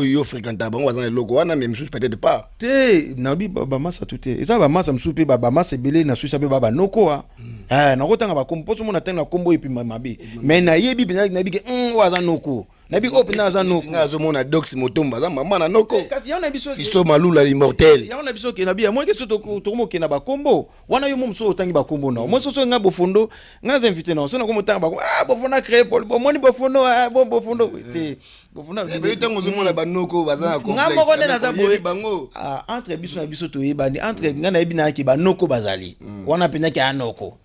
yo fréquenta, bango baza na eloko wana, mais misusu peut-être pas. Te, nayebi bamasa tu te. Eza bamasa mosusu mpe, bamasa ebele na Suisse mpe ba banoko a. Eh, nakotanga bakombo mpo somona ntango na kombo oyo epima mabe, mais nayebi mpenza, nayebi ke oyo aza noko, nayebi oyo mpenza aza noko. Nga azomona Dox Motomba aza mama na noko. Kasi yango na biso. Fisto Malula, immortel. Yango na biso okende biya moi ke so tokomokenda bakombo wana, yo mo mosusu otangi bakombo na mo soso. Nga Bofondo, nga aza invité na so nakomotanga bakombo. Ah, Bofondo acréé pole, bomoni Bofondo, ah, bon, Bofondo te, Bofondo. Yo ntango ozomona banoko baza na Nga moko nde naza complexe, boye. Bango. Ah, entre biso na biso toyebani, entre nga nayebi nayaki banoko bazali wana mpenza ke anoko,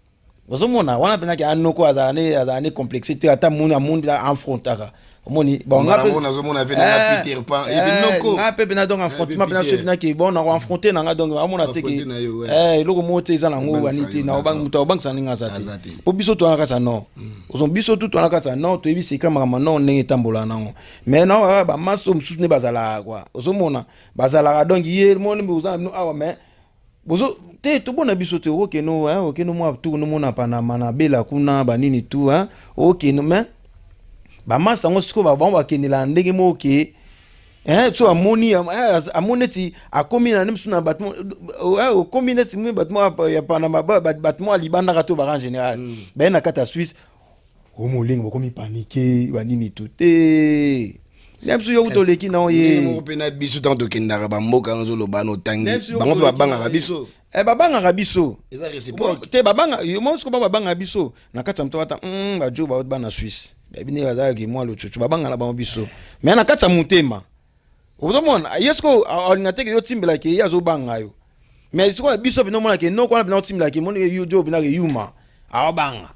ozomona wana mpenza ke anoko azala ne complexe te, ata moni amoni afrontaka, omoni. Bon, nga moko nazomona mpe nanga Peter Pan ebi noko. Nga mpe mpena donc affrontement mpena so mpena ke bon, nako affronte na nga, donc amona te ke Affronter na yo, ouais. Eh, eloko moko te eza nango. Obangisa Wani te yo, na d'accord. moto akobangisa ndenge aza Aza te te. mpo biso towana kati ya nord, ozon biso tu towana kati ya nord, toyebi seka makambo ya nord ndenge etambola nango. Mais na kaka bamasi oyo mosusu nde bazalaka kua, ozomona bazalaka, donc ye moni oza na bino awa, mais bozo te tobona biso te. Okokende okende mwa tour, nomona Panama na bela kuna banini tu, hein, okende. Mais bamasi yango sikoyo bango bakendela ndenge moko ke, hein, so amoni, amoni neti akomi na nde mosusu na bato okomi neti bato moko ya Panama, bato moko ya libandaka to baka en général baye na kati ya Suisse, omolenga bakomi paniqué banini tu te, nde biso yo kuta oleki na Ndenge ye. Moko mpe na biso ntango tokendaka bamboka wana, ozoloba na otangi Nde biso yo bango mpe kuta oleki babangaka na ye. biso. Eh, babangaka biso. Eza réciproque. Te, babanga yo mo siko babangaka biso na kati ya moto bata bajo bato bana Suisse bayebi ndenge bazalaki mwa locucu, babanga na bango biso, mais na kati ya motema ozomona ye siko alinga te ke yo timbelaki ye, azobanga yo. Mais sikoyo biso mpena omonaka enoko wana mpena otimbelaki, emoni yo jo mpena ke yuma aobanga.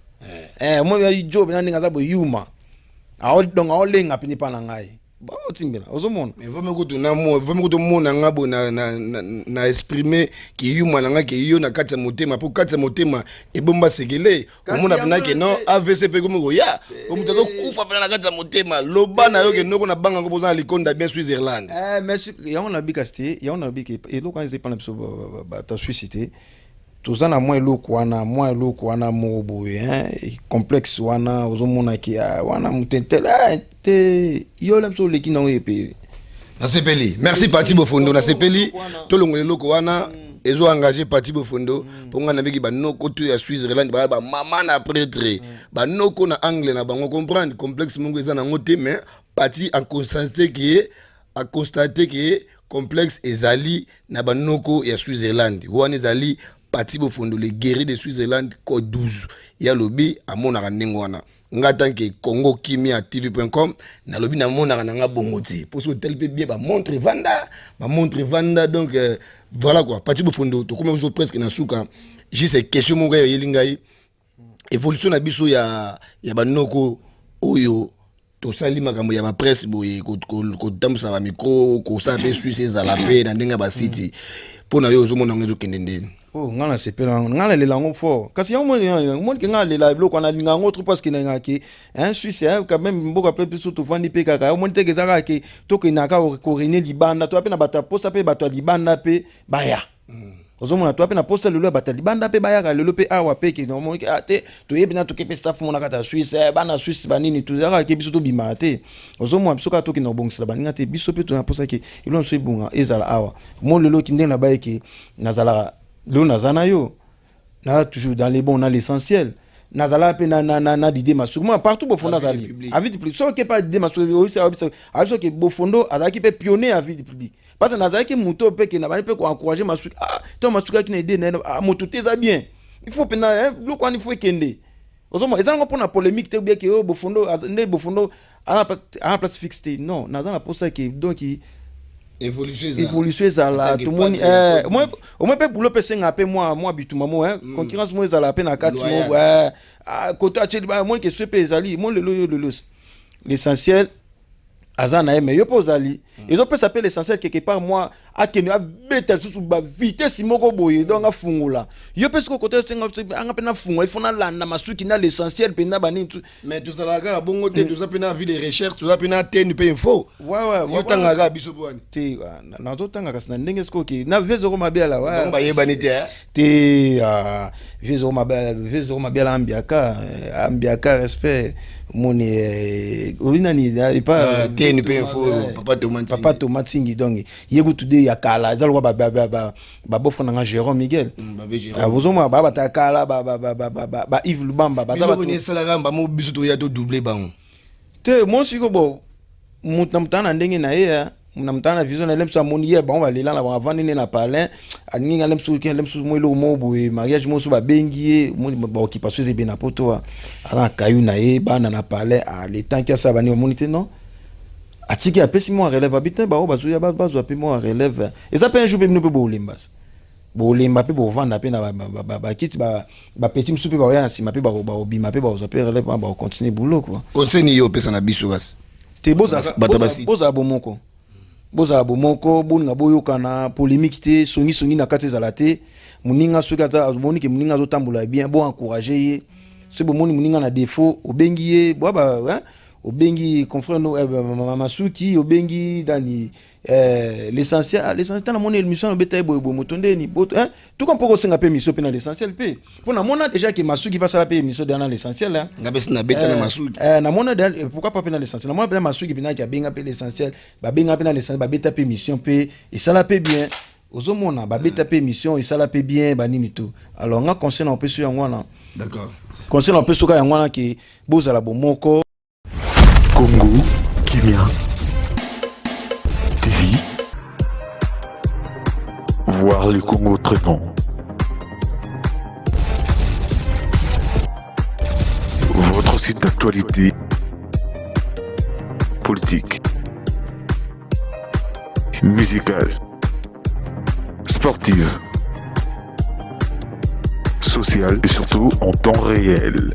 Eh, omoni jo mpena ndenge aza boye yuma, donc aolenga mpena epa na ngai baotimbela, ozomona. Mais vomi kutu mona nga boye na exprime kiyuma na nga ke yo na kati ya motema, mpo kati ya motema ebomba sekele. Kasi Omona mpena yango ke non te. AVC mpe ekomi koya, o moto azokufa mpena na kati ya motema. Loba na yo ke noko na banga ngo mpoza na likonda bien Switzerland. Eh, merci. Yango na bika te, yango na bika eloko wana eza epa na biso bato ya Suisse te. Toza na mwa eloko wana, mwa eloko wana moko boye, hein, complexe wana ozomonaki, ah, wana moto intele, ah, te yo la biso oleki nango ye mpe. Nasepeli, merci Pati Bofondo, nasepeli. Tolongola eloko wana. Ezo engagé Pati Bofondo mpo ngai nabiki banoko to ya Switzerland baya bamama na prêtre banoko na angle na bango comprendre complexe moko eza nango te, mais Pati aconstate ke aconstate ke complexe ezali na banoko ya Switzerland wana. Ezali Pati Bofondo, le guerrier de Switzerland, code 12. Ye alobi amonaka ndenge wana. Nga tant que Congo Kimia TV.com, nalobi namonaka na nga bongo te, mpo soki otali mpe bien, bamontre evanda, bamontre evanda. Donc voilà quoi. Pati Bofondo, tokomi biso presque na suka. Juste question moko eyeli ngai: évolution na biso ya banoko oyo tosali makambo ya bapresse boye, kotambusa bamicro, kosala mpe Suisse ezala mpe na ndenge ya basiti, mpo na yo ozomona yango ezokende ndeni? Oh, nga nasepela yango, nga nalela yango fort. Kasi yango moni ke nga nalela biloko wana, nalinga yango trop, parce que nalingaka ke un Suisse, quand même mboka mpe biso tovandi mpe kaka. Omoni teke eza kaka ke tokendaka korene libanda, toya mpe na bato ya posa, mpe bato ya libanda mpe baya. Ozomona, toya mpe na posa lelo ya bato ya libanda mpe bayaka lelo mpe awa mpe ke omoni ke, ah, te, toyebi na toke mpe staff mona kati ya Suisse, bana Suisse banini, tozalaka ke biso tobimaka te. Ozomona, biso kaka tokenda kobongisela baninga te, biso mpe toya posa ke eloko na biso ebonga, ezala awa. Mo lelo ki ndenge na baye ke nazalaka lelo, naza na yo na toujours dans les bons, na l'essentiel. Nazala mpe na Dide Masuki mona partout. Bofondo azali avis du public. Soki oke Dide Masuki, oyebisa ke Bofondo azalaki mpe pionnier ya vie du public, parce que nazalaki moto mpe ke na bandi mpe koencourage Masuki. Ah, to Masuki aki na idée na ye, ah, moto te, eza bien, il faut mpena biloko wana, il faut ekende. Ozomona, eza nango mpona polémique te, obieke oyo Bofondo nde Bofondo ana place fixe te. Non, naza na posa ke donc évolution. Évolution ezala. Tomoni au moins mpe boulot mpe esengaka mpe mwa bituma mo, concurrence mo ezala mpe na kati mo koto atieli moni ke so mpe ezali mo lelo oyo lelo l'essentiel aza na ye, mais yo mpe ozali, ezopesa mpe l'essentiel quelque part mwa akende abeta lisusu bavitesse moko boye. Donc afungola yo mpe sikoyo kote osenga anga mpe nafungola, il faut nalanda Masuki na l'essentiel mpenza banini. Mais tozalaka kaka bongo te, toza mpe na vie de recherche, toza mpe na teni mpe info. Yo tangaka kaka biso bwani? Te, nazotanga kasi na ndenge sikoyo ke na vie zoko mabe ala. Bayebani te. Te, vie zoko mabe, vie zoko mabe ala, ambiaka ambiaka respect moni olobi nani epa teni mpe info, papa Thomas. Papa Thomas Ntingi, donc ye kutu de ya kala, eza lokwa babofo nanga Jérôme Miguel, ozomona baa bato ya kala, ba Yves Lubamba. Baza esalaka bamo, biso toya todouble bango. Te, mo siko bo moto na moto na ndenge na ye, na moto na vision na ye. Mosu amoni ye, bango balela na bango, avandi nde na palin, alingi nga mosusu ke mosusu mo eloko moko boye, mariage mosusu babengi ye, baoccupation eza ebele na poto, aza na kayu na ye, bana na palin, le temps ki asala bani, bamoni te. Non, atiki, apesi mwa relève, abi te, bango bazoya bazwa mpe mwa relève. Eza mpe un jour mpe bino mpe bolemba, bolemba mpe bovanda mpe na bakiti, bapeti mosusu mpe baoya na nsima mpe bakobima mpe bakozwa mpe relève wana, bakocontinue boulot quoi. Conseil nini yo opesa na biso kasi? Te, bozala bomoko, bozala bomoko, bolinga, boyokana, polémique te, songisongi na kati ezala te. Moninga soki ata omoni ke moninga azotambola bien, bo encourage ye. Soki bomoni moninga na défaut, obengi ye, bwa obengi confrère no, Masuki, obengi dani, l'essentiel, ah, l'essentiel tala, namoni émission obeta ye boye boye, moto ndeni hein, tuka mpo kosenga mpe émission mpe na l'essentiel mpe, mpo namona déjà ke Masuki basala mpe émission deja na l'essentiel, hein. Nga mpe sinabeta na Masuki. Namona déjà, pourquoi pas mpe na l'essentiel. Namona mpe na Masuki mpenaki abenga mpe l'essentiel, babenga mpe na l'essentiel, babeta mpe émission mpe esala mpe bien. Ozomona, babeta mpe émission, esala mpe bien, banini tout. Alors nga conseil na opesi yango wana. D'accord. Conseil na opesi oka yango wana ke bozala bomoko. Congo Kimia TV. Voir le Congo autrement. Votre site d'actualité politique, musicale, sportive, sociale et surtout en temps réel.